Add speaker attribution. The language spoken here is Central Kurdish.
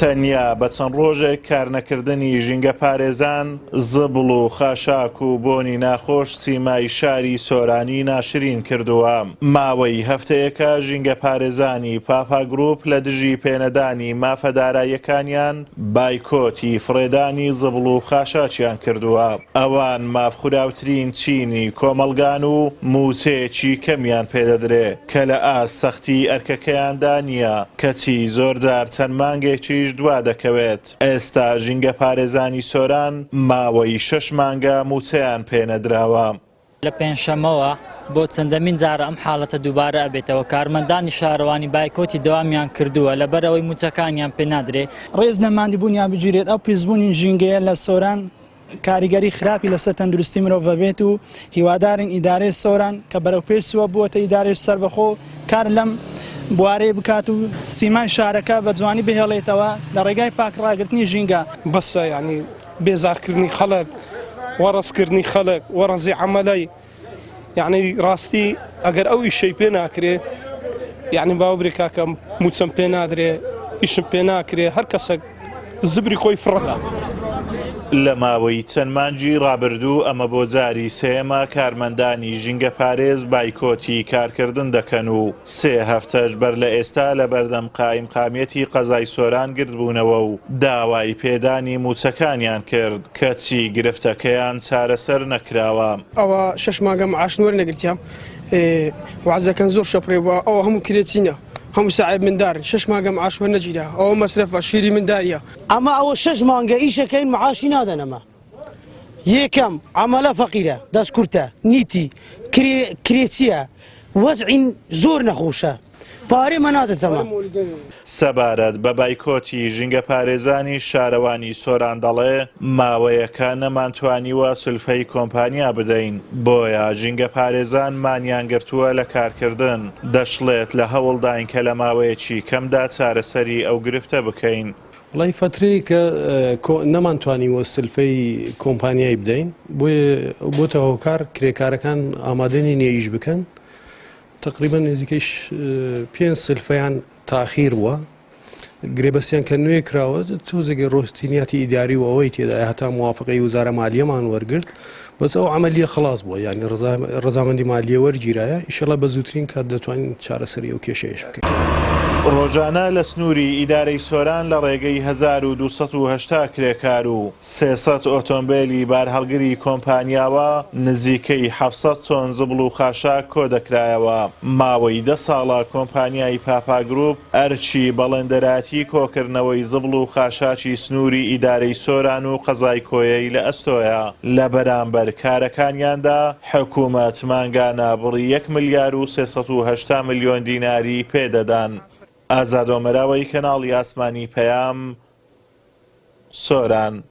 Speaker 1: تەنیا بە چەند ڕۆژێک کارنەکردنی ژینگەپارێزان، زبڵ و خاشاک و بۆنی ناخۆش سیمای شاری سۆرانی ناشرین کردووە. ماوەی هەفتەیەکە ژینگەپارێزانی پاپا گروپ لە دژی پێنەدانی مافە داراییەکانیان بایکۆتی فڕێدانی زبڵ و خاشاکیان کردووە. ئەوان مافخوراوترین چینی کۆمەڵگان و مووچەیەکی کەمیان پێدەدرێ کە لە ئاست سەختی ئەرکەکەیاندا نییە، کەچی زۆرجار چەند مانگێکیش دوادەکەوێت. ئێستا ژینگەپارێزانی سۆران ماوەی شەش مانگە مووچەیان پێنەدراوە.
Speaker 2: لە پێنجشەممەوە بۆ چەندەمین جارە ئەم حاڵەتە دووبارە ئەبێتەوە، کارمەندانی شارەوانی بایکۆتی دەوامیان کردووە لەبەرئەوەی مووچەکانیان پێنادرێ.
Speaker 3: ڕێز لە ماندووبوونیان بگیرێت، ئەو پیسبوونی ژینگەیە لە سۆران کاریگەری خراپی لەسەر تەندروستی مرۆڤ ئەبێت و هیوادارین ئیدارەی سۆران کە بەرەو پێش چووە بووەتە ئیدارەی سەربەخۆ کار لەم بوارەی بکات و سیمای شارەکە بە جوانی بهێڵێتەوە لە ڕێگای پاک ڕاگرتنی ژینگە.
Speaker 4: بەسە یانی بێزارکردنی خەڵک وەڕەزکردنی خەڵک وەڕەزی عەمەلەی یعنی ڕاستی ئەگەر ئەو ئیشەی پێ ناکرێ یعنی باو برێ کاکە موچەم پێ نادرێ ئیشم پێ ناکرێ هەر کەسێک زبری خۆی فڕەدا.
Speaker 1: لە ماوەی چەند مانگی ڕابردوو ئەمە بۆ جاری سێیەمە کارمەندانی ژینگەپارێز بایکۆتی کارکردن دەکەن و سێ هەفتەش بەر لە ئێستا لەبەردەم قائیمقامیەتی قەزای سۆران گردبوونەوە و داوای پێدانی مووچەکانیان کرد، کەچی گرفتەکەیان چارەسەر نەکراوە.
Speaker 5: ئەوە شەش مانگە معاش وەرنەگرتیە وەعزەکەن زۆر شەپرێ بووە ئەوە هەموو کرێچینە هەموو ساعێب مندارن شەش مانگە معاش وەرنەگیرا ئەوە مەسرەفە شیری منداریە.
Speaker 6: ئەمە ئەوە شەش مانگە ئیشەکەین معاشی نادەن ئەمە یەکەم عەمەلە فەقیرە دەست کورتە نیتی کرێ کرێچیە وەزعی زۆر نەخۆشە پارەی مە نادەتەمە.
Speaker 1: سەبارەت بە بایکۆتی ژینگەپارێزانی شارەوانی سۆران دەڵێ، ماوەیەکە نەمانتوانیوە سولفەی کۆمپانیا بدەین، بۆیە ژینگەپارێزان مانیان گرتووە لە کارکردن، دەشڵێت لە هەوڵداین کە لە ماوەیەکی کەمدا چارەسەری ئەو گرفتە بکەین.
Speaker 7: وەڵای فەترەیەکە نەمانتوانیوە سلفەی کۆمپانیای بدەین، بۆیە بۆتە هۆکار کرێکارەکان ئامادە نین ئیش بکەن، تەقریبەن نزیکەی پێنج سلفەیان تاخیر بووە گرێبەستیان کە نوێ کراوە تۆزێک ڕۆتینیاتی ئیداری و ئەوەی تێدایە هەتا موافقەی وزارە مالیەمان وەرگرت بەس ئەو عملیە خلاص بووە یعنی ڕەزامەندی مالیە وەرگیرایە ئیشەڵا بە زووترین کات دەتوانین چارەسەری ئەو کێشەیەش بکەین.
Speaker 1: ڕۆژانە لە سنووری ئیدارەی سۆران لە ڕێگەی 1280 کرێکار و 300 ئۆتۆمبێلی بارهەڵگری کۆمپانیاوە نزیکەی 700 تۆن زبڵ و خاشاک کۆدەکرایەوە. ماوەی دە ساڵە کۆمپانیای پاپا گروپ ئەرکی بەڵێندەرایەتی کۆکردنەوەی زبڵ و خاشاکی سنووری ئیدارەی سۆران و قەزای کۆیەی لە ئەستۆیە، لە بەرامبەر کارەکانیاندا حکومەت مانگانە بڕی یەک ملیار و 380 ملیۆن دیناری پێدەدان. ئازاد ئۆمەراوەی کەناڵی ئاسمانی پەیام، سۆران.